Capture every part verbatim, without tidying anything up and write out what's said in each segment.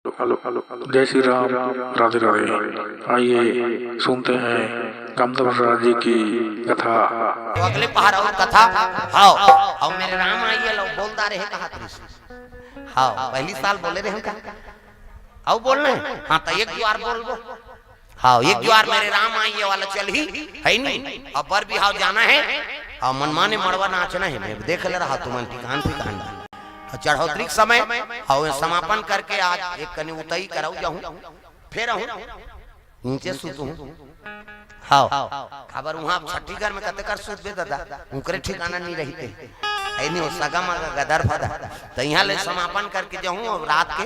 जय श्री राम। राधे राधे। आइए सुनते हैं कामदेव राजा जी की कथा। तो अगले पहाड़ और कथा। हाँ, और मेरे राम आइए लो बोलता रहे कहा तुमसे। हाँ, पहली साल बोले रहे हम का? आओ बोलने। हाँ, तो एक जुआर बोलबो। हाँ, एक जुआर मेरे राम आइए वाला चल ही है नहीं। अब बर बिहाव जाना है और मनमाने मड़वा नाचना है। मैं देख ले रहा तुमन ठिकान ठिकान। और चढ़ोतरी के समय और समापन करके आज एक कनी उतई कराऊ जाऊं, फिर आहूं नीचे सुतूं। हाँ, काबर वहाँ छट्टीगढ़ में कते कर सुतबे दादा, उनकरे ठिकाना नहीं रहिते। ऐ नहीं हो सगा मगा गदर फदा। तो यहाँ ले समापन करके जाऊँ और रात के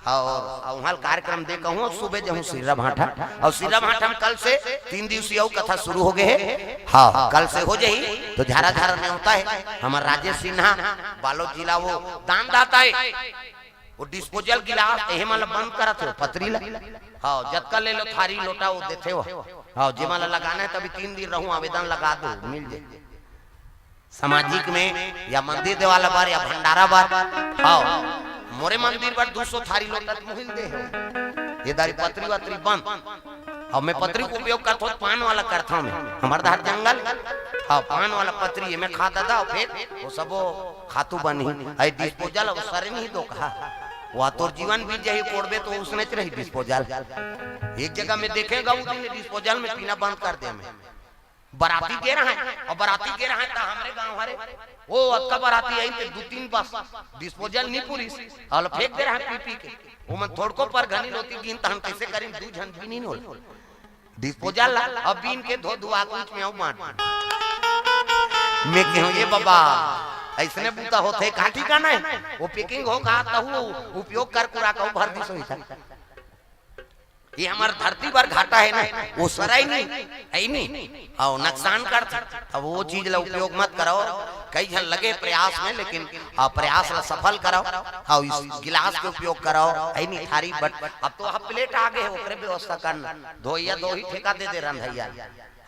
और, और वहाँ कार्यक्रम दे कहूँ और सुबह जाऊँ सिर्रा भाटा। और सिर्रा भाटा में कल से तीन दिवसीय अउ कथा शुरू हो गए है। हाँ, कल से हो जाही। तो झारा झारा नेवता है हमार राजेश सिन्हा, बालोद जिला, वो दान दाता है। वो डिस्पोजल गिलास एहे मन ला बंद करत हो, पतरी ला। हाँ, जतका ले लो थारी लोटा वो देथे हो। हाँ, जेमा ला लगाना है तभी तीन दिन रहूं, आवेदन लगा दो, मिल जाए। सामाजिक में या मंदिर देवाला बर या भंडारा बर। हाँ, मोरे मंदिर बर दू सौ थारी लोटा त मुहिल दे हो। ये दारी पतरी वतरी बंद। अब मैं पतरी के उपयोग करत हो, पान वाला करत हूँ मैं। हमार डहर जंगल, हाँ, पान वाला पतरी, ये मैं खा दादा, और फिर वो सबो खातू बनही। आई डिस्पोजल अब सरे नहीं दो कहा, वह तोर जीवन बीत जाही, कोड़बे तो उसने च रही डिस्पोजल। एक जगह में देखेगा, वो दिन डिस्पोजल में पीना बंद कर दे मैं। बराती गे रहा है, और बराती गे रहा है, तो हमरे गांव हरे, वो अतका बराती आई, तो दू तीन बस डिस्पोजल नहीं पूरी, और फेंक दे रहा है पी पी के। वो मन थोड़को पर घनी लोती गिन, तहन कैसे करीन, दू झन भी नहीं होला। डिस्पोजल ला अब बीन के धो धुआ के ऊंच में अउ मांड। मैं कहूं, "ये बाबा, ऐसने बूता होथे, का ठिकाना है? वो packing हो कहा तहु उपयोग कर कुरा कहूं भर दिस होइता।" ये हमार धरती पर घाटा है ना, वो सराय नहीं, है नहीं, और नुकसान कर, तब वो चीज ला उपयोग मत करो। कई झन लगे प्रयास में, लेकिन, आ, प्रयास ला सफल करो। हाँ, इस गिलास के उपयोग करो, है नहीं थारी, but अब तो वहाँ प्लेट आ गए, ओकरे व्यवस्था करना। धोइया दो ही ठेका दे दे रंधैया।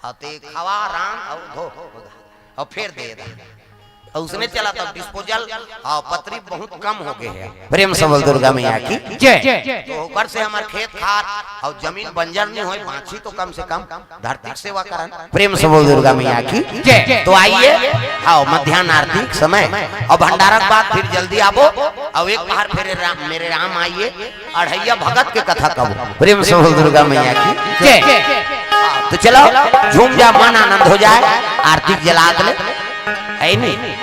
हाँ, ते खावा राम और धो, और फिर दे दे। और उसने चला तब डिस्पोजल और पतरी बहुत कम हो गए हैं। प्रेम से बोल दुर्गा मैया की जय। तो ऊपर से हमार खेत खार और जमीन बंजर नहीं होए, बांची तो कम से कम धरती के सेवा करन। प्रेम से बोल दुर्गा मैया की जय। तो आइए, आओ, मध्यान्ह आरती के समय और भंडारा के बाद फिर जल्दी आबो। और एक बार फिर राम, मेरे राम आइए, अढ़ैया भगत के कथा कबो। प्रेम से बोल दुर्गा मैया की जय। तो चलो, झूम जा, मन आनंद हो जाए, आरती जला ले, है नहीं?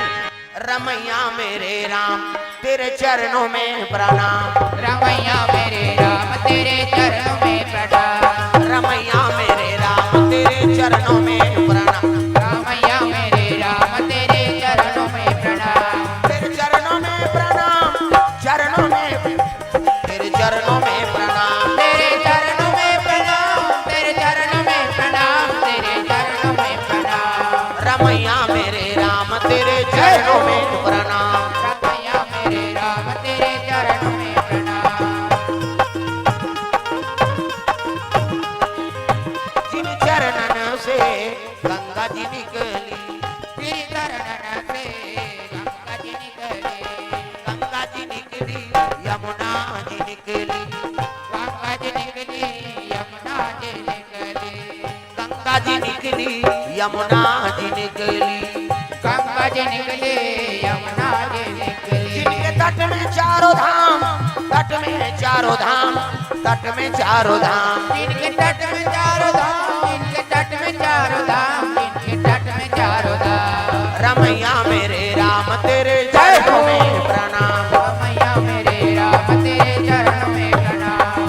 रमैया मेरे राम, तेरे चरणों में प्रणाम। रमैया मेरे राम, तेरे चरणों में प्रणाम। रमैया मेरे राम, तेरे चरणों में प्रणाम। रमैया मेरे राम, तेरे चरणों में प्रणाम। तेरे चरणों में प्रणाम, चरणों में, तेरे चरणों में प्रणाम। तेरे चरणों में प्रणाम, तेरे चरणों में प्रणाम, तेरे चरणों में प्रणाम। रमैया मेरे राम, तेरे चरणों में प्रणाम। रमैया मेरे राम, तेरे चरणों में प्रणाम। जिन चरणन से गंगा जी निकली। जिन चरणन से गंगा जी निकली। गंगा जी निकली, यमुना जी निकली। गंगा जी निकली, यमुना जी निकली। गंगा जी निकली, यमुना जी निकली। गंगा जी निकली, यमुना जी निकली। जिनके तट में चारों धाम, तट में चारों धाम, तट में चारों धाम। जिनके तट में चारों धाम, जिनके तट में चारों धाम, जिनके तट में चारों धाम। रमैया मेरे राम, तेरे चरणों में प्रणाम। रमैया मेरे राम, तेरे चरणों में प्रणाम।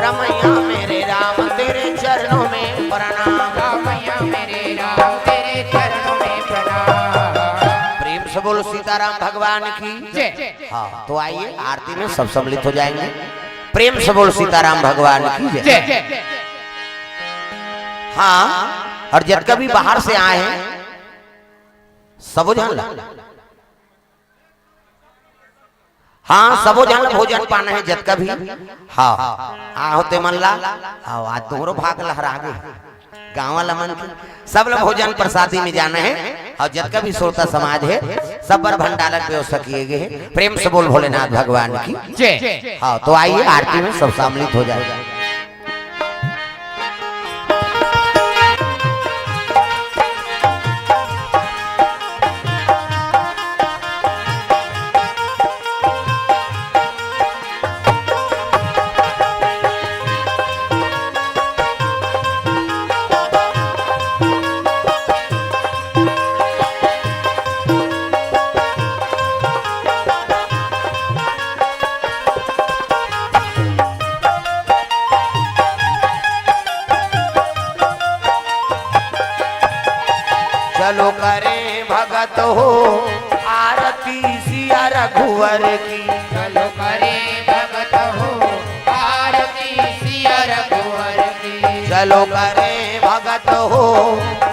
रमैया मेरे राम, तेरे चरणों में प्रणाम। रमैया मेरे राम, तेरे चरणों में प्रणाम। प्रेम से बोल सीताराम भगवान की जय। हाँ, तो आइए, आरती में सब सम्मिलित हो जाएंगे। प्रेम से बोल सीताराम भगवान की जय। जय। हाँ, और जतका भी बाहर से आए हैं, सबो झन ला, हाँ, सबो झन ला भोजन पाना हे, जतका भी, हाँ, आहो ते मन ला, हाँ, आज तोहरो भाग लहरा गे, गाँव वाला मन के, सब ला भोजन प्रसादी में जाना हे, और जतका भी श्रोता समाज हे, सब बर भंडारा के व्यवस्था किए गए हे। प्रेम से बोल भोलेनाथ भगवान की। जय। हाँ, तो आइए, आरती में सब सम्मिलित हो जाए। चलो करे भगत हो आरती सिया रघुवर की। चलो करे भगत हो आरती सिया रघुवर की। चलो करे भगत हो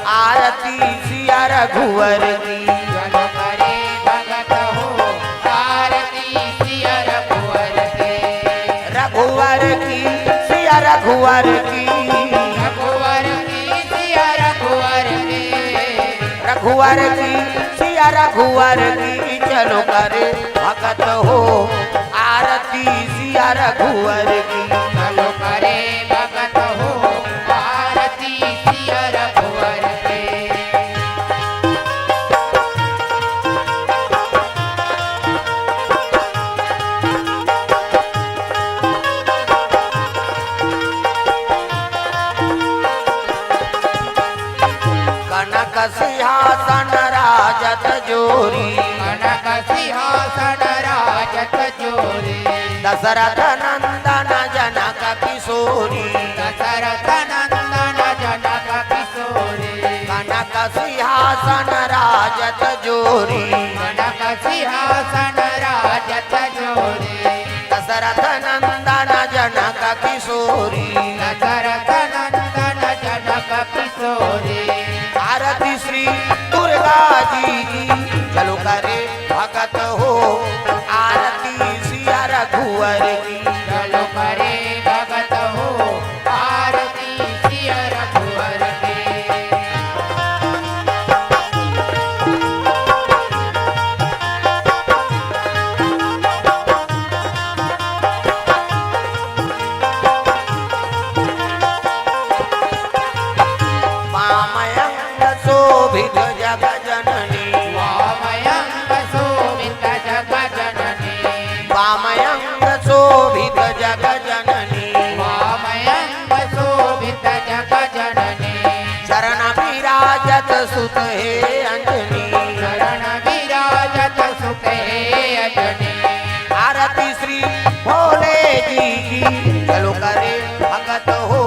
आरती सिया रघुवर की। चलो करे भगत हो आरती सिया रघुवर की। रघुवर की सिया रघुवर की। रघुवर की सिया रघुवर की। रघुवर की सिया रघुवर की। चलो करे भगत हो आरती सिया रघुवर की। चलो करे भगत हो आरती सिया रघुवर की। कनक सिंहासन राजत जोरी। कनक सिंहासन राजत जोरी। दशरथ नंदन जनक किशोरी। दशरथ नंदन जनक किशोरी। कनक सिंहासन राजत जोरी। कनक सिंहासन राजत जोरी। दशरथ नंदन जनक किशोरी। दशरथ नंदन जनक किशोरी। आरती श्री दुर्गा जी की। चलो करे भगत हो आरती सिया रघुवर की। चलो करे भगत हो आरती सिया रघुवर की। वामयंग शोभित जग जननी। वामयंग शोभित जग जननी। वामयंग शोभित जग जननी। वामयंग शोभित जग जननी। चरण विराजत सुत हे अंजनी। चरण विराजत सुत हे अंजनी। आरती श्री भोले जी की। चलो करे भगत हो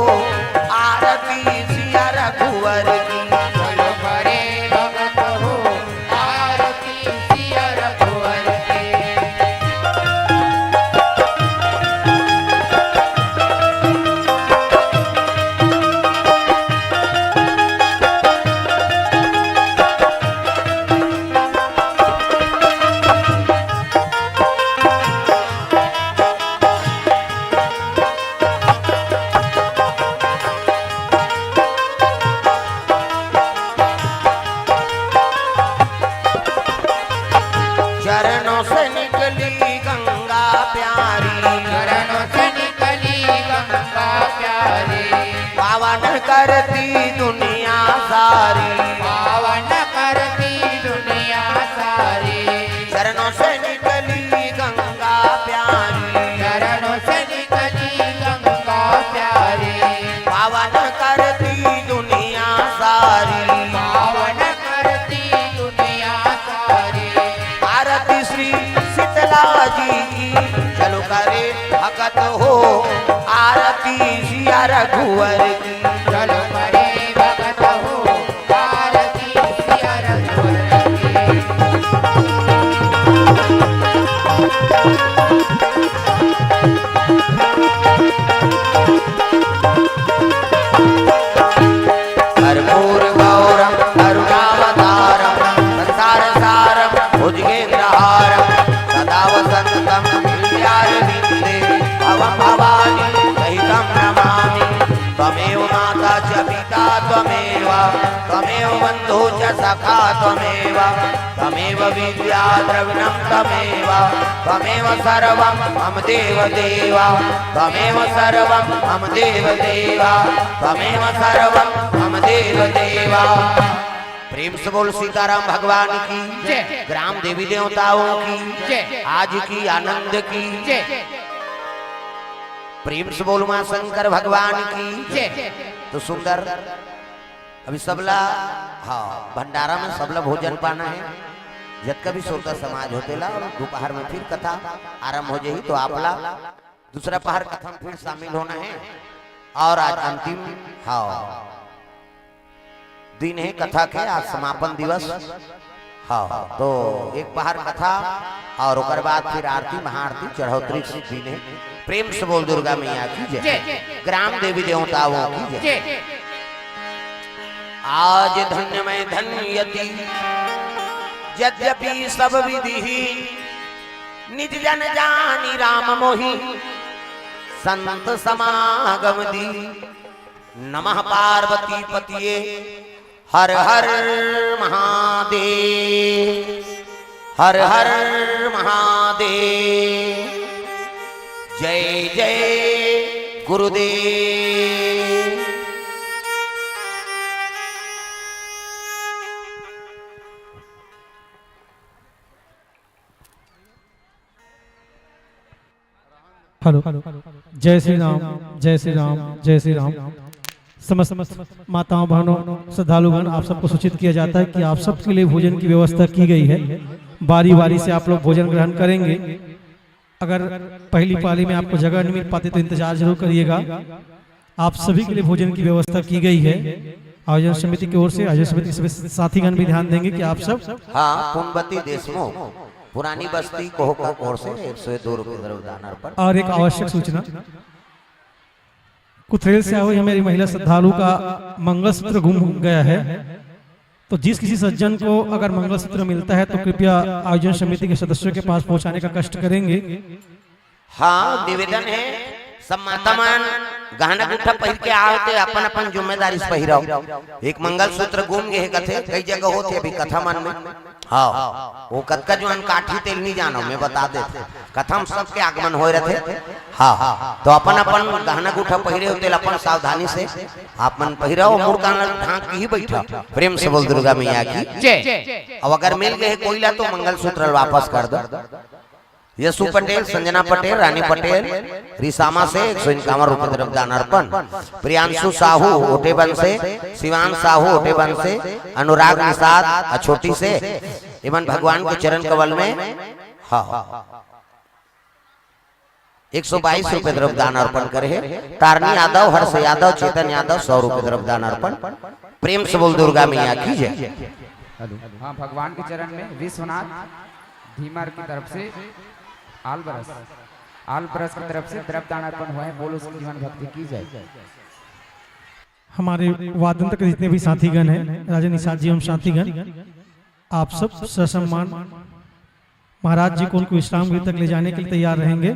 आरती सिया रघुवर की। चलो करे भगत हो आरती सिया रघुवर की। चरणों से निकली गंगा प्यारी। चरणों से निकली गंगा प्यारी। पावन करती दुनिया सारी। पावन करती दुनिया सारी। चरणों से निकली गंगा प्यारी। चरणों से निकली गंगा प्यारी। पावन करती दुनिया सारी। पावन करती दुनिया सारी। आरती श्री शीतला जी की। चलो करे भगत हो आरती सिया रघुवर की। चलो करे त्वमेव त्वमेव बन्धु च सखा त्वमेव त्वमेव विद्या द्रविणं त्वमेव त्वमेव सर्वं मम देव देव त्वमेव सर्वं मम देव देव त्वमेव सर्वं मम देव देव। प्रेम से बोल सीताराम भगवान की जय। ग्राम देवी देवताओं की जय। आज की आनंद की जय। प्रेम से बोल माँ शंकर भगवान की जय। तो सुंदर अभी सबला, हाँ, भंडारा में सबला भोजन पाना है। जतका भी श्रोता समाज होते ला, दोपहर में फिर कथा आरंभ हो जाही, तो आपला दूसरा पहर कथा में फिर शामिल होना है। और आज अंतिम, हाँ, दिन है कथा के, आज समापन दिवस। हाँ, तो एक पहर कथा और ओकर बाद फिर आरती, महाआरती, चढ़ोतरी के दिन है। प्रेम से बोल दुर्गा मैया की जय। जय। ग्राम देवी देवताओं की जय। जय। आज धन्य मैं धन्य यति, यद्यपि सब विधि ही, निज जन जानी राम मोहि, संत समागम दी। नमः पार्वती पतिये, हर हर महादेव, हर हर महादेव, जय जय गुरुदेव। हेलो, जय श्री राम, जय श्री राम, जय श्री राम। समस्त माताओं, बहनों, श्रद्धालुगण, आप सबको सूचित किया जाता है कि आप सबके लिए भोजन की व्यवस्था की गई है। बारी बारी से आप लोग भोजन ग्रहण करेंगे। अगर पहली पाली में आपको जगह नहीं मिल पाती तो इंतजार जरूर करिएगा। आप सभी के लिए भोजन की व्यवस्था की गई है आयोजन समिति की ओर से। आयोजन समिति के सभी साथीगण भी ध्यान देंगे कि आप सब हाँ, पुनबती देशमुख, पुरानी बस्ती, कोहका की ओर से एक सौ दो रुपये द्रव्यदान अर्पण। और एक आवश्यक सूचना, कुथरेल से आए हुए हमारी महिला श्रद्धालु का मंगलसूत्र गुम गया है, तो जिस किसी सज्जन को अगर मंगलसूत्र मिलता है तो कृपया आयोजन समिति के सदस्यों के पास पहुंचाने का कष्ट करेंगे। हाँ, निवेदन है, सब माता मन गहना गुट्ठा पहिर के आए होते, अपन अपन जिम्मेदारी से पहिराओ। एक मंगलसूत्र गुम गे हे कथे, कई जगह होथे अभी कथा मन में। हाँ, वो कतका जुआन काठी तेल नहीं जानो, मैं बता देते। कथा में सबके आगमन होए रहथे। हाँ, तो अपन अपन गहना गुट्ठा पहिरे होते, अपन सावधानी से आप मन पहिराओ, मुड़ कान ला ढांक के ही बैठा। प्रेम से बोल दुर्गा मैया की जय। अब अगर मिल गए कोई ला तो मंगलसूत्र वापस कर दो। यशु पटेल, संजना पटेल, रानी पटेल, रिसामा से एक सौ इक्यावन रुपये द्रव्यदान अर्पण। प्रियांशु साहू ओटेबंद से, शिवान साहू ओटेबंद से, अनुराग निषाद अछोटी से, इमन भगवान के चरण कमल में, हाँ, एक सौ बाईस रुपये द्रव्यदान अर्पण करे हे। तारनी यादव, हर्ष यादव, चेतन यादव, सौ रुपये द्रव्यदान अर्पण। प्रेम से बोल दुर्गा मैया की जय। हेलो, हाँ, भगवान के चरण में विश्वनाथ धीमर की तरफ से आल बरस, आल बरस की तरफ से द्रव्यदान अर्पण हुआ है। बोलो श्री जीवन भक्ति की जय। हमारे वादन तक जितने भी साथीगण हैं, राजन निषाद जी एवं साथीगण, आप सब ससम्मान महाराज जी को उनको विश्राम गृह तक ले जाने के लिए तैयार रहेंगे।